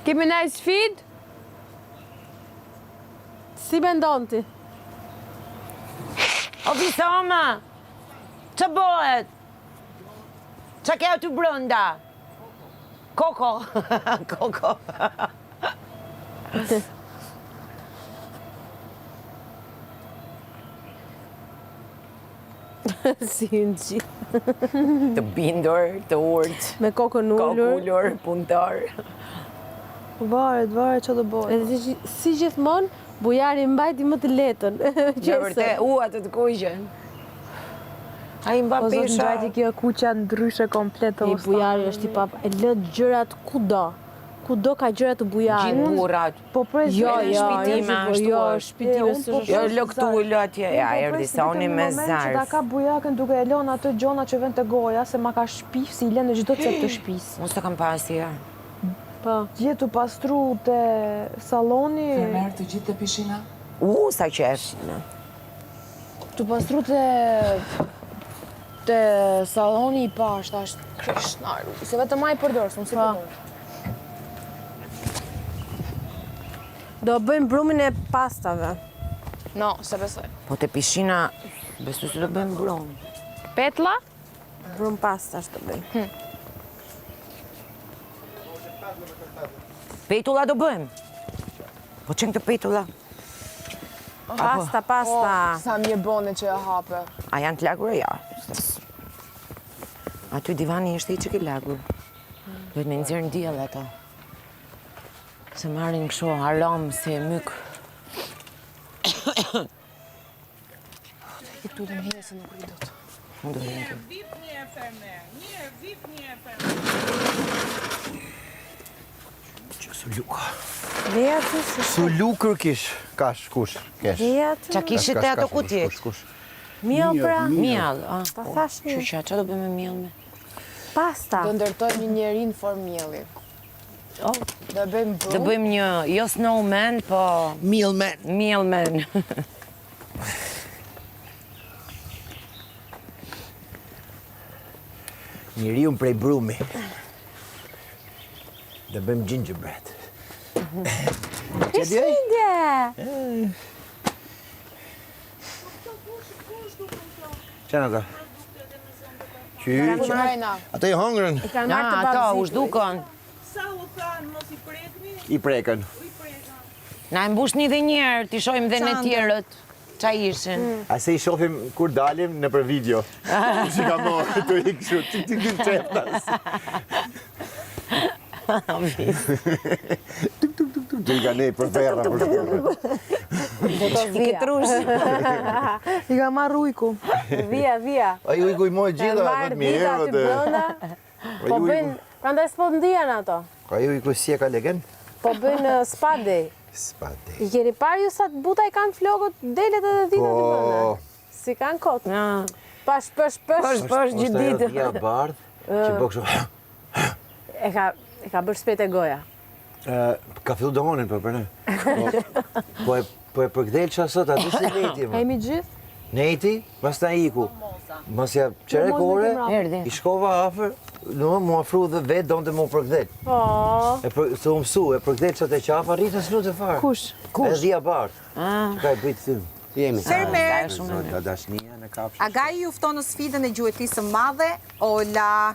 Kemi naj sfidë? Si mendon ti? O Visoma, që bëhet? Që ke aty brënda? Koko, koko. Si në gjithë. Të bindur, të urtë. Me kokën ulur. Kokë ulur, punëtor. Varet, varet që do bëhet. Edhe si, si gjithmonë, bujari mbajti më të letën. Në vërtet, u, atë të kuqen. Ai mba Po zot pesha. ngjajti kjo e kuqja ndryshe komplet të I bujari është i pap, e lë gjërat kudo. Kudo ka gjëra të bujarit. Gjithë burrat. Po pres Jo, Edhe në jo, shtëpi jo, time, jo, ashtu jo, është. shtëpi time E, unë po s'është. Jo, lë këtu, lë atje. Ja, Po erdi pres Soni vetëm një me moment Që ta zarf. ka bujakën duke e lënë ato gjona që vën te goja, se ma ka shpif si i lënë në çdo cep të shtëpisë. Unë s'e kam pa asnjëherë. Po. Dje tu pastru te salloni, Fermer të gjithë te pishina? U, sa qesh. tu pastru te te salloni i pash, thash, Krishna, se vetëm ai përdor, se unë si Po. përdor. Do bëjmë brumin e pastave. No, se besoj. Po te pishina, besoj se do bëjmë brum. Petla? Brum pastash do bëjmë. Hm. Petulla do bëjmë. Po qenë këtë petulla? Pasta, pasta. Oh, sa mirë bone që e hape. A janë të lagura? Ja. Aty divani ishte i çik i lagur. Duhet me nxjerrë në diell ato. Se marrin kështu aromë si myk. I këtu të më se nuk rri dot. Unë do të Vip një e fermer, një e vip një e fermer. Që su luka. Leja ty se Su lukër kish, kash, kush, kesh. Leja ty. Qa kishit te ato kutjet? Kush, kush. Miell pra. Miell, ah. Ta thash një. Qyqa, qa do bëjmë me miell me? Pasta. Do ndërtojmë një njeri në formë mielli. Oh. Do bëjmë brum. Do bëjmë një, jo snowman, po... Mielman. Mielman. Njeriun prej brumi. Do bëjmë gingerbread. Që di ai? Përshëndetje. Që në ato? Qy, që... Ato i hongërën. I kanë Na, marrë të ato, u babëzitur. zhdukën. Sa u thanë mos i prekni, I prekën. u i prekën. Na e mbushni dhe njëherë, t'i shohim dhe ne tjerët. Qa ishin? A se i shofim kur dalim në për video. Që ka morë, të i kështu, tik tik tik qeftas. Tuk tuk tuk tuk, të i ka nej për verra, për shkërë. I ke trush. I ka marrë ujku. Dhia, dhia. Ai ujku i mori E gjitha, marrë më mirë. dhita aty dhe- brenda. Po ujku- bëjnë, prandaj s'po ndihen ato. Ai ujku si e ka legen? Po bëjnë uh, spa day. Spa day. I keni parë ju sa të buta i kanë flokët delet edhe dhitë aty Po. brenda. Si kanë kot. Na, Pash, pësh, pësh. Pësh, pësh, gjithë Është ajo ditën. dhia bardh, që bë kështu. E ka e ka bërë shpejt e goja. Ë, Ka fillu dohonin, po, për ne. Po, po e, po e përkdhelqa sot, aty si nejti, A më. jemi gjithë? Nejti, mas na iku. Mas ja qerek Mos me ore, mbrapa. Erdhi. i shkova afër, në mu afru dhe vetë donte mu përkdhel. Po. E për, se u mësu, e përkdhelqa te qafa, rritën s'lutë fare. Kush? Kush? E dhia bardh. Ah. Që ka e bëjt tym. Jemi. Fermer, Shumë e mirë. Da dashnia në kafshë. Agai ju fton në sfidën e gjuetisë së madhe, Ola.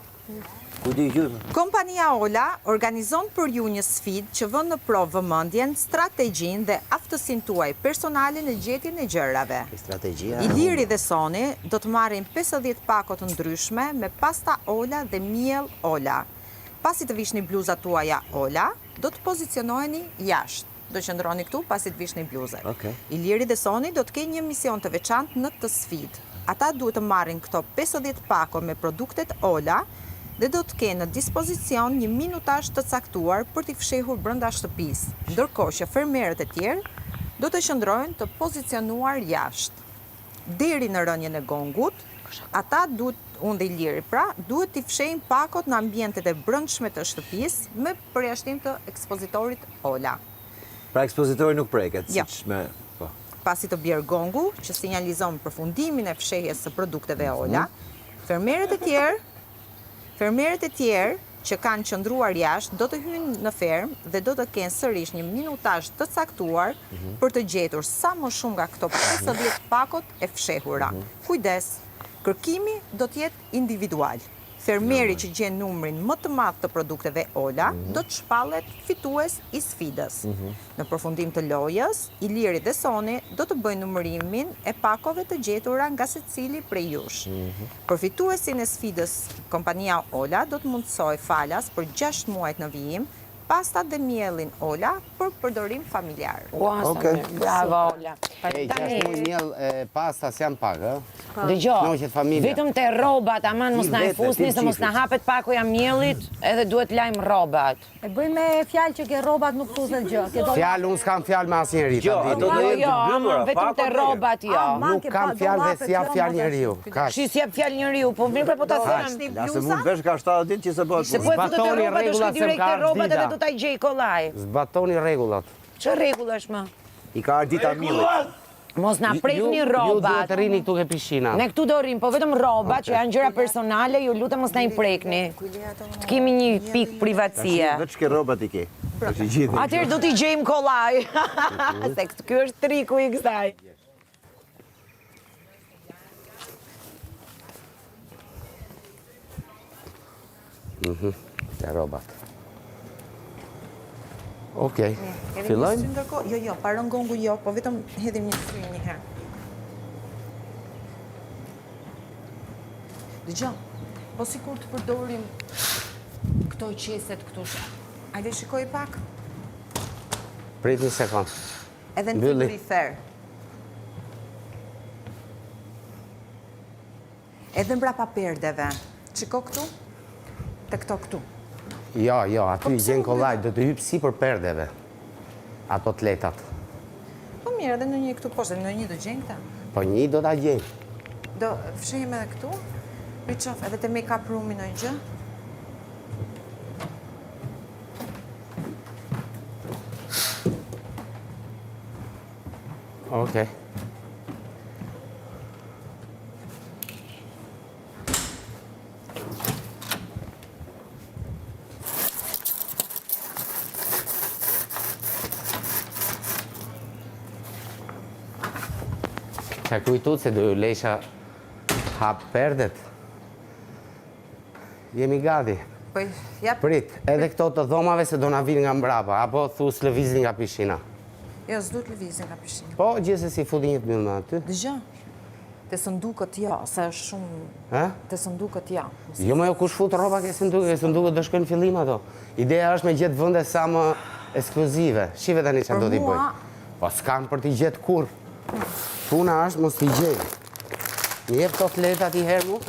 Ku di gjujmë? Kompania Ola organizon për ju një sfidë që vën në provë vëmendjen, strategjinë dhe aftësinë tuaj personale në gjetjen e gjërave. Strategjia. Iliri dhe Soni do të marrin 50 pako të ndryshme me pasta Ola dhe miell Ola. Pasi të vishni bluzat tuaja Ola, do të pozicionoheni jashtë. Do qëndroni këtu pasi të vishni bluzat. Okej. Iliri dhe Soni do të kenë një mision të veçantë në këtë sfidë. Ata duhet të marrin këto 50 pako me produktet Ola dhe do të kenë në dispozicion një minutazh të caktuar për t'i fshehur brenda shtëpisë, ndërkohë që fermerët e tjerë do të qëndrojnë të pozicionuar jashtë. Deri në rënien e gongut, ata duhet, unë dhe Iliri pra, duhet t'i fshehin pakot në ambientet e brendshme të shtëpisë me përjashtim të ekspozitorit Ola. Pra ekspozitori nuk preket, Jo. siç me... Po. Pasi të bjerë gongu, që sinjalizon përfundimin e fshehjes së produkteve Ola, fermerët e tjerë, fermerët e tjerë që. që kanë qëndruar jashtë do të hyjnë në fermë dhe do të kenë sërish një minutazh të caktuar mhm. për të gjetur sa më shumë nga këto 50 pakot e fshehura. Mhm. Kujdes, kërkimi do të jetë individual. Fermeri që gjen numrin më të madh të produkteve Ola mhm. do të shpallet fitues i sfidës. Në përfundim të lojës, Iliri dhe Soni do të bëjnë numërimin e pakove të gjetura nga secili prej jush. Për fituesin e sfidës, kompania Ola do të mundësojë falas për 6 muajt në vijim pastat dhe miellin Ola për përdorim familjar. Ua, sa Okej. mirë. Bravo, Ola. E, 6 muaj miell e pasta s'janë pak, ë? Dëgjo, Kënaqet familja. vetëm te rrobat, aman mos na e vetë, fusni ti se mos na qifit. hapet pakoja miellit, edhe duhet lajm rrobat. E bëj me fjalë që ke rrobat nuk fuset gjë. Ke do Fjalë, unë s'kam fjalë me asnjeri, Jo, ta ato dini. do Jo, jenë të jo, ama mbyllura, vetëm pako te do jenë. rrobat jo. Aman, Nuk ke kam pa fjalë dhe dollapet, s'jap jo, fjalë mos njeriu. Kaq. Shi s'jap fjalë njeriu, po mirë pra po ta them. La se mund vesh ka 70 ditë që se bëhet Se po e futet te Zbatoni rrobat, do shkoj rregullat se direkt më te ka rrobat ardhur edhe do ta gjej kollaj. Zbatoni rregullat. Ç'rregull rregull është më? I ka ardhur dita miellit. Mos na prekni Ju duhet rrobat. të rrini këtu ke pishina. Ne këtu do rrim, po vetëm rrobat që janë gjëra personale, ju lutem mos na i prekni. Të kemi një pikë privatësie. Veç ke rrobat i ke. Është i gjithë. Atëherë do t'i gjejmë kollaj. Se këtë- ky është triku i kësaj. Te rrobat. Okej. Hedhim një Fillojmë? sy ndërkohë? Jo, jo, pa rënë gongu jo, po vetëm hedhim një sy një herë. Dëgjo, po sikur të përdorim Këto qeset këtu. Hajde shikoj pak. Prit një sekond. Edhe në Mbylli. frigorifer. Edhe mbrapa perdeve. Shiko këtu. Te këto këtu. Jo, jo, aty Po i pse gjen u kollaj, do të hyp si për perdeve. Ato të letat. Po mirë, edhe në një këtu poshtë, në një do gjejnë këta. Po një do ta gjejnë. Do fshehim edhe këtu. Prit qof, edhe te make-up roomi në një gjë. Okej. Ka kujtu se do ju lesha hap perdet. Jemi gati. Po, ja, Prit, edhe këto të dhomave se do na vinë nga mbrapa, apo thu s'lëvizin nga pishina. jo, s'duhet lëvizin nga pishina. Po, gjithsesi futi një të mbyllme aty. Dëgjo. Te sëndukët jo, se është shumë... Ha? Te sëndukët jo. Jo, më jo, kush fut rroba ke sëndukët, ke sëndukët do shkojnë në fillim ato. Ideja është me gjetë vende sa më ekskluzive. Shive tani çfarë Për do t'i bëj. mua- Po s'kam për t'i gjetë kur. Puna është mos t'i gjej. Më jep këto fletat i herë mu?